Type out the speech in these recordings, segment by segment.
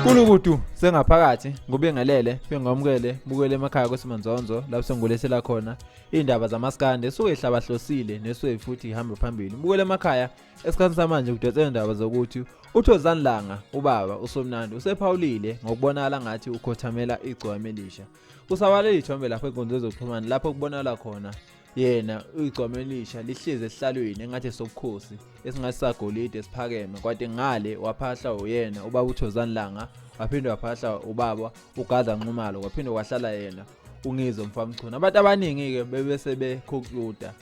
Kulukudu sengaphakathi ngubingelele bengamukele bukele emakhaya kwesimanzonzo lapho sengulethela khona indaba zamaskandi esuke ihlabahlosile nesuke futhi ihamba phambili. Bukele emakhaya esikhathini samanje kudonsa indaba zokuthi uThozani Langa ubaba uSomnandi usephawulile ngokubonakala ngathi ukhothamela igcwama elisha. Kusabalele ithombe lapho enkundleni zokuxhumana lapho kubonakala khona yena igcwama elisha lihlezi esihlalweni engathi sobukhosi esingathi sagolide esiphakeme kwati ngale waphahla uyena ubaba uThozani Langa waphinde waphahla ubaba uGadla Nxumalo kwaphinde kwahlala yena uNgizwe Mfamchunu. Abantu abaningi-ke bebese beconcluda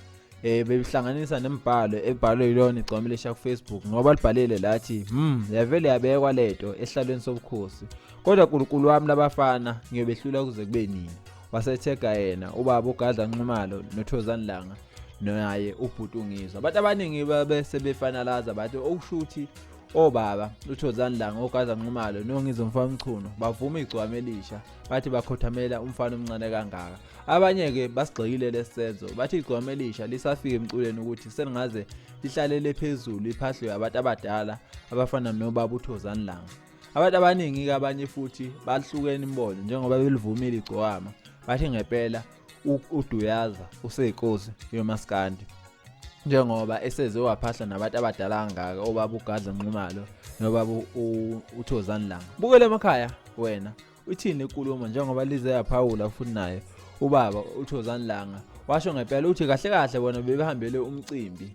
bebihlanganisa nemibhalo ebhalwe yilona igcwama elisha ku-Facebook ngoba libhalile lathi yavele yabekwa lento esihlalweni sobukhosi kodwa nkulunkulu wami labafana ngiyobehlula kuze kube nini. Wasethega yena ubaba uGadla Nxumalo noThozani Langa naye ubhuti uNgizwe. Abantu abaningi babe sebefanalaza bathi okusho ukuthi obaba uThozani Langa oGadla Nxumalo noNgizwe Mfamchunu bavuma igcwama elisha bathi bakhothamela umfana omncane kangaka. Abanye-ke basigxekile lesi senzo bathi igcwama elisha lisafika emculweni ukuthi selingaze lihlalele phezulu iphahlwe abantu abadala abafana nobaba uThozani Langa. Abantu abaningi-ke abanye futhi bahlukene imibono njengoba belivumile igcwama bathi ngempela uDuyaza useyinkosi yomaskandi njengoba eseze waphahla nabantu abadala kangaka obaba uGadla Nxumalo nobaba uThozani Langa. Bukele emakhaya wena uthini inkulumo njengoba lize yaphawula futhi naye ubaba uThozani Langa washo ngempela uthi kahle kahle bona bebehambele umcimbi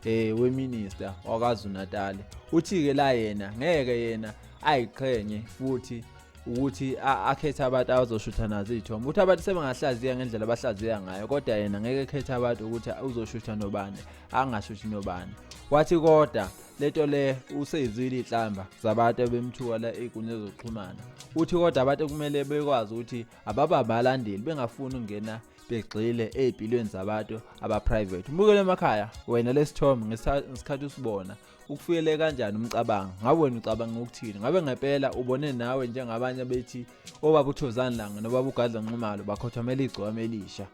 weminister wakwaZulu Natal. Uthi ke la yena ngeke yena ayiqhenye futhi ukuthi akhethe abantu abazoshutha nazo iy'thombe. Uthi abantu sebengahlaziya ngendlela abahlaziya ngayo kodwa yena ngeke ekhethe abantu ukuthi uzoshutha nobani angashuthi nobani. Wathi kodwa lento le useyizwile iy'nhlamba zabantu abemthuka la ey'nkundleni zokuxhumana. Uthi kodwa abantu kumele bekwazi ukuthi ababa abalandeli bengafuni ukungena begxile ey'mpilweni zabantu aba-private. Mbukele emakhaya wena lesithombe ngesikhathi usibona ukufikele kanjani umcabango, ngabe wena ucabanga ukuthini, ngabe ngempela ubone nawe njengabanye bethi obaba uThozani Langa nobaba uGadla Nxumalo bakhothamela igcwama elisha,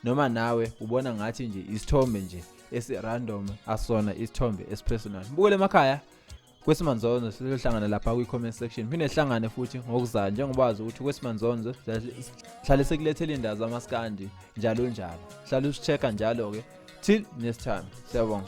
noma nawe ubona ngathi nje isithombe nje esi-random asona isithombe esipersonal. Mbukele emakhaya kwesimanzonzo sizohlangana lapha kwi-comment section phinde sihlangane futhi ngokuzayo njengoba wazi ukuthi kwesimanzonzo sihlale sekulethela iy'ndaba zamaskandi njalo njalo. Hlale usi-check-a njalo-ke. Till next time, siyabonga.